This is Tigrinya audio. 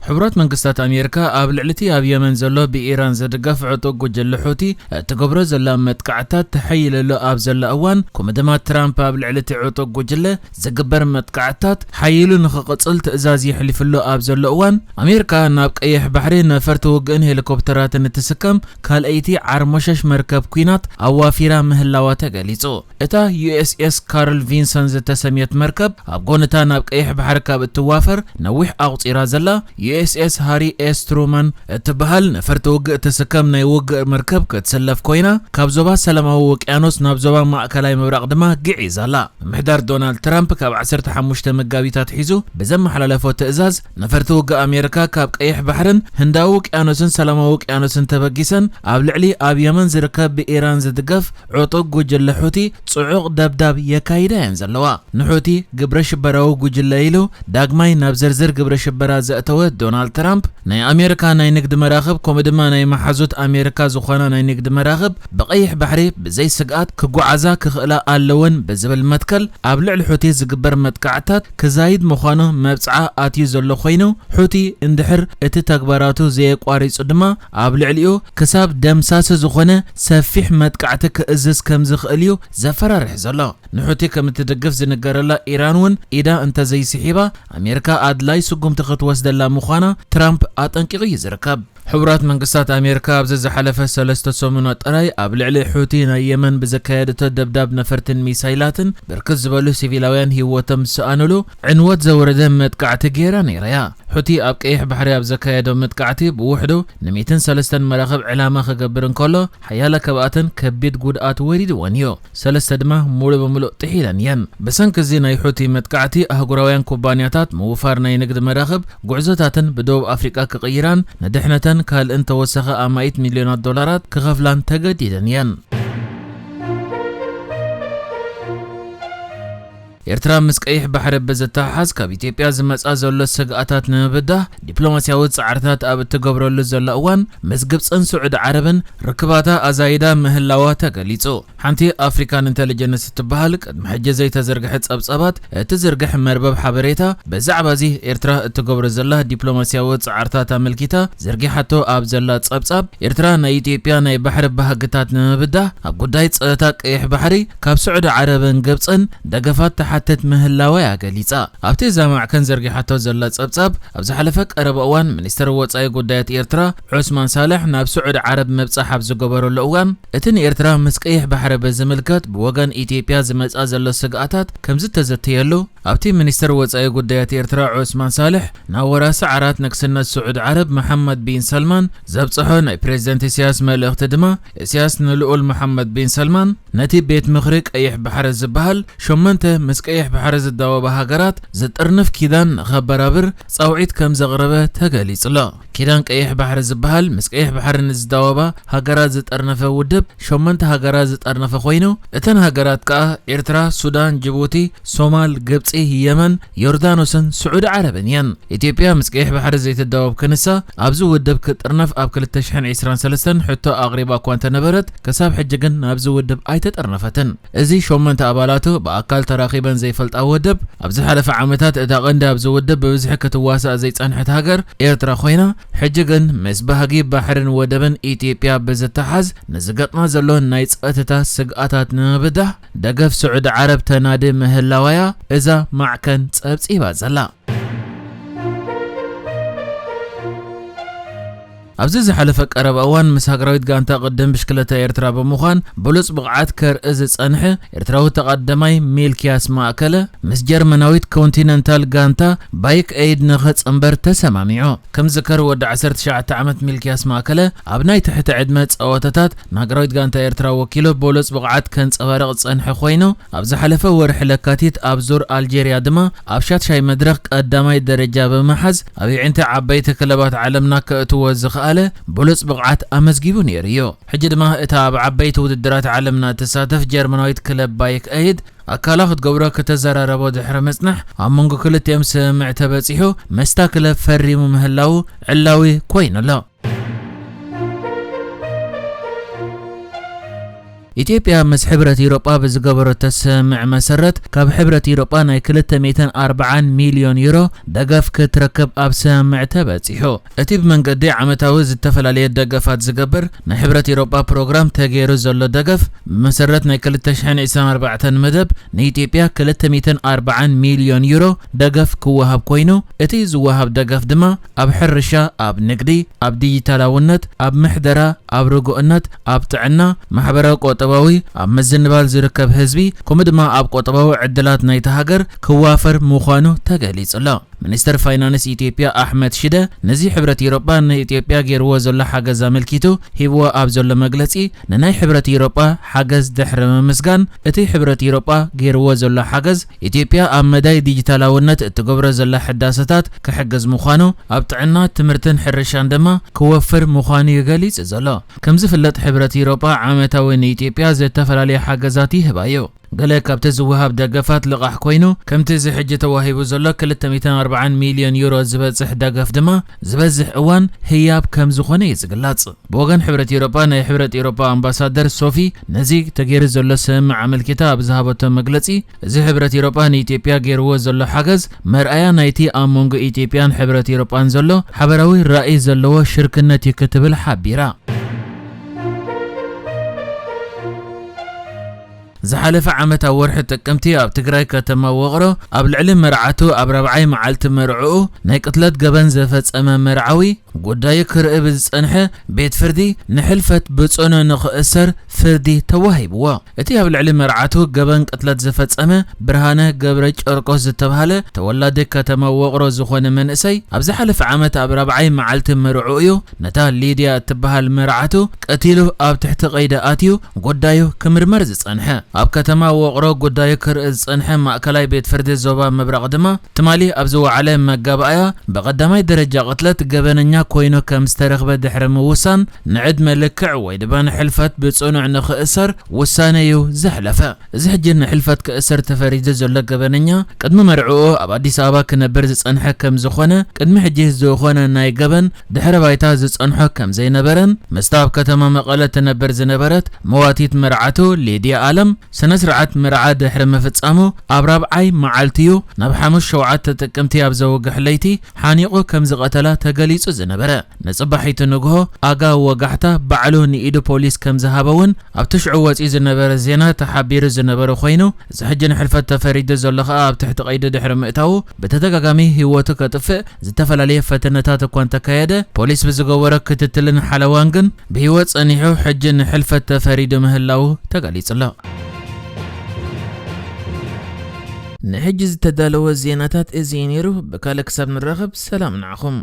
ሕቡራት መንግስታት ኣሜሪካ ኣብ ልዕሊ እቲ ኣብ የመን ዘሎ ብኢራን ዝድገፍ ዕጡቕ ጉጅለ ሑቲ እትገብሮ ዘላ መጥቃዕታት ተሐይለሉ ኣብ ዘላ እዋን፣ ከምኡ ድማ ትራምፕ ኣብ ልዕሊ እቲ ዕጡቕ ጉጅለ ዝግበር መጥቃዕታት ሓይሉ ንኽቕጽል ትእዛዝ የሕሊፍሉ ኣብ ዘሎ እዋን፣ ኣሜሪካ ናብ ቀይሕ ባሕሪ ነፈርቲ ውግእን ሄሊኮፕተራትን እትስከም ካልኣይቲ ዓርሞሸሽ መርከብ ኲናት ኣዋፊራ ምህላዋ ተገሊጹ። እታ ዩ ኤስ ኤስ ካርል ቪንሰን ዝተሰምየት መርከብ ኣብ ጎንታ ናብ ቀይሕ ባሕሪ ካብ እትዋፈር ነዊሕ ኣቑጺራ ዘላ ዩ ኤስ ኤስ ሃሪ ኤስ ትሩማን እትበሃል ነፈርቲ ውግእ እትስከም ናይ ውግእ መርከብ ክትስለፍ ኮይና፣ ካብ ዞባ ሰላማዊ ውቅያኖስ ናብ ዞባ ማእከላይ ምብራቕ ድማ ግዒዛ ኣላ። ምምሕዳር ዶናልድ ትራምፕ ካብ ዓሰርተ ሓሙሽተ መጋቢት ኣትሒዙ ብዘመሓላለፎ ትእዛዝ፣ ነፈርቲ ውግእ ኣሜሪካ ካብ ቀይሕ ባሕርን ህንዳዊ ውቅያኖስን ሰላማዊ ውቅያኖስን ተበጊሰን ኣብ ልዕሊ ኣብ የመን ዝርከብ ብኢራን ዝድገፍ ዕጡቕ ጉጅለ ሑቲ ጽዑቕ ደብዳብ የካይዳ እየን ዘለዋ። ንሑቲ ግብረ ሽበራዊ ጉጅለ ኢሉ ዳግማይ ናብ ዝርዝር ግብረ ሽበራ ዘእተወ ዶናልድ ትራምፕ፣ ናይ ኣሜሪካ ናይ ንግዲ መራኽብ ከምኡ ድማ ናይ መሓዙት ኣሜሪካ ዝኾና ናይ ንግዲ መራኽብ ብቐይሕ ባሕሪ ብዘይ ስግኣት ክጓዓዛ ክኽእላ ኣለወን ብዝብል መትከል፣ ኣብ ልዕሊ ሑቲ ዝግበር መጥቃዕታት ክዛይድ ምዃኑ መብጽዓ ኣትዩ ዘሎ ኮይኑ፣ ሑቲ እንድሕር እቲ ተግባራቱ ዘየቋሪጹ ድማ ኣብ ልዕሊኡ ክሳብ ደምሳሲ ዝኾነ ሰፊሕ መጥቃዕቲ ክእዝዝ ከም ዝኽእል እዩ ዘፈራርሕ ዘሎ። ንሑቲ ከም እትድግፍ ዝንገረላ ኢራን እውን ኢዳ እንተዘይስሒባ፣ ኣሜሪካ ኣድላይ ስጉምቲ ክትወስደላ ምዃና ትራምፕ ኣጠንቂቑ እዩ ዝርከብ። ሕቡራት መንግስታት ኣሜሪካ ኣብዚ ዝሓለፈ ሰለስተ ሰሙናት ጥራይ ኣብ ልዕሊ ሑቲ ናይ የመን ብዘካየደቶ ደብዳብ ነፈርትን ሚሳይላትን ብርክት ዝበሉ ሲቪላውያን ህይወቶም ዝሰኣኑሉ ዕንወት ዘወረደ መጥቃዕቲ ገይራ ነይራ እያ። ሑቲ ኣብ ቀይሕ ባሕሪ ኣብ ዘካየዶ መጥቃዕቲ ብውሕዱ ንሚእትን ሰለስተን መራኽብ ዕላማ ክገብር እንከሎ፣ ሓያለ ካብኣተን ከቢድ ጉድኣት ወሪድወን እዩ። ሰለስተ ድማ ሙሉእ ብምሉእ ጥሒለን እየን። ብሰንኪ እዚ ናይ ሑቲ መጥቃዕቲ ኣህጉራውያን ኩባንያታት ምውፋር ናይ ንግዲ መራኽብ ጉዕዞታትን ብደቡብ ኣፍሪቃ ክቕይራን ንድሕነተን ካልእን ተወሳኺ ኣማኢት ሚልዮናት ዶላራት ክኸፍላን ተገዲደን እየን። ኤርትራ ምስ ቀይሕ ባሕሪ ብዝተሓሓዝ ካብ ኢትዮጵያ ዝመጻ ዘሎ ስግኣታት ንምብዳህ ዲፕሎማስያዊ ጻዕርታት ኣብ እትገብረሉ ዘሎ እዋን፣ ምስ ግብጽን ስዑዲ ዓረብን ርክባታ ኣዛይዳ ምህላዋ ተገሊጹ። ሓንቲ ኣፍሪካን ኢንተሊጀንስ እትበሃል ቅድሚ ሕጂ ዘይተዘርግሐ ጸብጻባት እትዝርግሕ መርበብ ሓበሬታ፣ ብዛዕባ እዚ ኤርትራ እትገብሮ ዘላ ዲፕሎማስያዊ ጻዕርታት ኣመልኪታ ዘርጊሓቶ ኣብ ዘላ ጸብጻብ፣ ኤርትራ ናይ ኢትዮጵያ ናይ ባሕሪ ባህግታት ንምብዳህ ኣብ ጉዳይ ጸጥታ ቀይሕ ባሕሪ ካብ ስዑዲ ዓረብን ግብጽን ደገፋት ትሓትት ምህላዋ እያ ገሊጻ። ኣብቲ እዛ ማዕከን ዘርጊሓቶ ዘላ ጸብጻብ፣ ኣብ ዝሓለፈ ቀረባ እዋን ሚኒስተር ወጻኢ ጉዳያት ኤርትራ ዑስማን ሳልሕ ናብ ስዑዲ ዓረብ ምብጻሕ ኣብ ዝገበረሉ እዋን፣ እቲ ንኤርትራ ምስ ቀይሕ ባሕሪ ብዝምልከት ብወገን ኢትዮጵያ ዝመጻ ዘሎ ስግኣታት ከም ዝተዘተየሉ፣ ኣብቲ ሚኒስተር ወጻኢ ጉዳያት ኤርትራ ዑስማን ሳልሕ ናብ ወራሲ ዓራት ንግስነት ስዑዲ ዓረብ መሓመድ ቢን ሰልማን ዘብጽሖ ናይ ፕሬዝደንት ኢሳያስ መልእኽቲ ድማ፣ ኢሳያስ ንልኡል መሓመድ ቢን ሰልማን ነቲ ቤት ምኽሪ ቀይሕ ባሕሪ ዝበሃል ሸሞንተ ምስ ቀይሕ ባሕሪ ዝዳወባ ሃገራት ዝጥርንፍ ኪዳን ንኸበራብር ጻውዒት ከም ዘቕረበ ተገሊጹ ኣሎ። ኪዳን ቀይሕ ባሕሪ ዝበሃል ምስ ቀይሕ ባሕሪ ንዝዳወባ ሃገራት ዝጠርነፈ ውድብ ሸሞንተ ሃገራት ዝጠርነፈ ኮይኑ፣ እተን ሃገራት ከኣ ኤርትራ፣ ሱዳን፣ ጅቡቲ፣ ሶማል፣ ግብጺ፣ የመን፣ ዮርዳኖስን ስዑዲ ዓረብን እየን። ኢትዮጵያ ምስ ቀይሕ ባሕሪ ዘይትዳወብ ክንሳ ኣብዚ ውድብ ክትጥርነፍ ኣብ ክልተ ሽሕን ዕስራን ሰለስተን ሕቶ ኣቕሪባ እኳ እንተነበረት፣ ክሳብ ሕጂ ግን ናብዚ ውድብ ኣይተጠርነፈትን። እዚ ሸሞንተ ኣባላቱ ብኣካል ተራኺበን ዘይፈልጣ ውድብ፣ ኣብ ዝሓለፈ ዓመታት እታ ቀንዲ ኣብዚ ውድብ ብብዝሒ ክትዋሳእ ዘይጸንሐት ሃገር ኤርትራ ኮይና፣ ሕጂ ግን ምስ ባህጊ ባሕርን ወደብን ኢትዮጵያ ብዝተሓዝ ንዝገጥማ ዘሎ ናይ ጸጥታ ስግኣታት ንምብዳህ ደገፍ ስዑዲ ዓረብ ተናዲ ምህላዋያ እዛ ማዕከን ጸብጺባ ዘላ። ኣብዚ ዝሓለፈ ቀረባ እዋን ምስ ሃገራዊት ጋንታ ቅድም ብሽክለታ ኤርትራ ብምዃን ብሉጽ ብቕዓት ከርኢ ዝጸንሐ ኤርትራዊ ተቐዳማይ ሚልክያስ ማእከለ ምስ ጀርመናዊት ኮንቲነንታል ጋንታ ባይክ ኤይድ ንኽጽንበር ተሰማሚዑ። ከም ዝከር ወዲ ዓሰርተ ትሽዓተ ዓመት ሚልክያስ ማእከለ ኣብ ናይ ትሕቲ ዕድመ ጸወታታት ንሃገራዊት ጋንታ ኤርትራ ወኪሉ ብሉጽ ብቕዓት ከንጸባርቕ ዝጸንሐ ኮይኑ፣ ኣብ ዝሓለፈ ወርሒ ለካቲት ኣብ ዙር ኣልጀርያ ድማ ኣብ ሻድሻይ መድረኽ ቀዳማይ ደረጃ ብምሓዝ ኣብ የዒንቲ ዓበይቲ ክለባት ዓለምና ከእትዎ ዝኸኣለ ብሉጽ ብቕዓት ኣመዝጊቡ ነይሩ እዩ። ሕጂ ድማ እታ ኣብ ዓበይቲ ውድድራት ዓለምና እትሳተፍ ጀርመናዊት ክለብ ባይክ ኤይድ ኣካላ ክትገብሮ ከተዘራረቦ ድሕሪ ምጽናሕ፣ ኣብ መንጎ ክልቲኦም ስምምዕ ተበጺሑ ምስታ ክለብ ፈሪሙ ምህላዉ ዕላዊ ኮይኑ ኣሎ። ኢትዮጵያ ምስ ሕብረት ኢሮጳ ብዝገበረቶ ስምምዕ መሰረት፣ ካብ ሕብረት ኢሮጳ ናይ ክልተ ሚእትን ኣርባዓን ሚልዮን ዩሮ ደገፍ ክትረክብ ኣብ ስምምዕ ተበጺሑ። እቲ ብመንገዲ ዓመታዊ ዝተፈላለየ ደገፋት ዝገብር ናይ ሕብረት ኢሮጳ ፕሮግራም ተገይሩ ዘሎ ደገፍ፣ ብመሰረት ናይ ክልተ ሽሕን ዕስራን ኣርባዕተን መደብ፣ ንኢትዮጵያ ክልተ ሚእትን ኣርባዓን ሚልዮን ዩሮ ደገፍ ክወሃብ ኮይኑ፣ እቲ ዝወሃብ ደገፍ ድማ ኣብ ሕርሻ፣ ኣብ ንግዲ፣ ኣብ ዲጂታላውነት፣ ኣብ ምሕደራ፣ ኣብ ርጉእነት፣ ኣብ ጥዕና፣ ማሕበራዊ፣ ቁጠባዊ፣ ኣብ ምዝንባል ዝርከብ ህዝቢ፣ ከምኡ ድማ ኣብ ቁጠባዊ ዕድላት ናይታ ሃገር ክዋፈር ምዃኑ ተገሊጹ ኣሎ። ሚኒስተር ፋይናንስ ኢትዮጵያ ኣሕመድ ሽደ፣ ነዚ ሕብረት ኢሮጳ ንኢትዮጵያ ገይርዎ ዘሎ ሓገዝ ኣመልኪቱ ሂብዎ ኣብ ዘሎ መግለጺ፣ ንናይ ሕብረት ኢሮጳ ሓገዝ ድሕሪ ምምስጋን፣ እቲ ሕብረት ኢሮጳ ገይርዎ ዘሎ ሓገዝ፣ ኢትዮጵያ ኣብ መዳይ ዲጂታላውነት እትገብሮ ዘላ ሕዳሰታት ክሕግዝ ምዃኑ፣ ኣብ ጥዕና፣ ትምህርትን ሕርሻን ድማ ክወፍር ምዃኑ እዩ ገሊጹ ዘሎ። ከም ዝፍለጥ፣ ሕብረት ኢሮጳ ዓመታዊ ንኢትዮጵያ ዝተፈላለየ ሓገዛት ይህባ እዩ። ገለ ካብቲ ዝወሃብ ደገፋት ልቓሕ ኮይኑ፣ ከምቲ እዚ ሕጂ ተዋሂቡ ዘሎ ክልተ ሚእትን ኣርባዓን ሚልዮን ዩሮ ዝበጽሕ ደገፍ ድማ ዝበዝሕ እዋን ህያብ ከም ዝኾነ እዩ ዝግለጽ። ብወገን ሕብረት ኢሮጳ ናይ ሕብረት ኢሮጳ ኣምባሳደር ሶፊ ነዚ ተገይሩ ዘሎ ስምምዕ ኣመልኪታ ኣብ ዝሃበቶ መግለጺ፣ እዚ ሕብረት ኢሮጳ ንኢትዮጵያ ገይርዎ ዘሎ ሓገዝ መርኣያ ናይቲ ኣብ መንጎ ኢትዮጵያን ሕብረት ኢሮጳን ዘሎ ሓበራዊ ራእይ ዘለዎ ሽርክነት እዩ ክትብል ሓቢራ። ዝሓለፈ ዓመት ኣብ ወርሒ ጥቅምቲ ኣብ ትግራይ ከተማ ውቕሮ ኣብ ልዕሊ መርዓቱ ኣብ ራብዓይ መዓልቲ መርዕኡ ናይ ቅትለት ገበን ዘፈጸመ መርዓዊ ጉዳዩ ክርኢ ብዝጸንሐ ቤት ፍርዲ ንሕልፈት ብጽኑዕ ንኽእሰር ፍርዲ ተዋሂብዎ። እቲ ኣብ ልዕሊ መርዓቱ ገበን ቅትለት ዝፈጸመ ብርሃነ ገብረ ጨርቆስ ዝተባህለ ተወላዲ ከተማ ውቕሮ ዝኾነ መንእሰይ ኣብ ዝሓለፈ ዓመት ኣብ ራብዓይ መዓልቲ መርዕኡ እዩ ነታ ሊድያ እትበሃል መርዓቱ ቀቲሉ ኣብ ትሕቲ ቀይዲ ኣትዩ ጉዳዩ ክምርመር ዝጸንሐ። ኣብ ከተማ ውቕሮ ጉዳዩ ክርኢ ዝጸንሐ ማእከላይ ቤት ፍርዲ ዞባ ምብራቕ ድማ ትማሊ ኣብ ዝወዓለ መጋባእያ ብቐዳማይ ደረጃ ቅትለት ገበነኛ ኮይኑ ከም ዝተረኽበ ድሕሪ ምውሳን ንዕድመ ልክዕ ወይ ድማ ንሕልፈት ብጽኑዕ ንኽእሰር ውሳነ እዩ ዘሕለፈ። እዚ ሕጂ ንሕልፈት ክእሰር ተፈሪዱ ዘሎ ገበነኛ ቅድሚ መርዕኡ ኣብ ኣዲስ ኣበባ ክነብር ዝጸንሐ ከም ዝኾነ፣ ቅድሚ ሕጂ ዝኾነ ናይ ገበን ድሕረ ባይታ ዝጸንሖ ከም ዘይነበረን ምስታ ኣብ ከተማ መቐለ ትነብር ዝነበረት መዋቲት መርዓቱ ሊድያ ኣለም ስነ ስርዓት መርዓ ድሕሪ ምፍጻሙ ኣብ ራብዓይ መዓልቲ እዩ ናብ ሓሙስ ሸውዓተ ጥቅምቲ ኣብ ዘውግሕ ለይቲ ሓኒቑ ከም ዝቐተላ ተገሊጹ ዝነበረ። ንጽባሒቱ ንግሆ ኣጋ ወጋሕታ ባዕሉ ንኢዱ ፖሊስ ከም ዝሃበ እውን ኣብቲ ሽዑ ወጺኡ ዝነበረ ዜና ተሓቢሩ ዝነበረ ኮይኑ፣ እዚ ሕጂ ንሕልፈት ተፈሪዱ ዘሎ ከኣ ኣብ ትሕቲ ቀይዲ ድሕሪ ምእታዉ ብተደጋጋሚ ህይወቱ ከጥፍእ ዝተፈላለየ ፈተነታት እኳ እንተካየደ፣ ፖሊስ ብዝገበሮ ክትትልን ሓለዋን ግን ብህይወት ጸኒሑ ሕጂ ንሕልፈት ተፈሪዱ ምህላዉ ተገሊጹ ኣሎ። ንሕጂ ዝተዳለወ ዜናታት እዚ እዩ ነይሩ። ብካልእ ክሳብ ንራኸብ ሰላም ንዓኹም።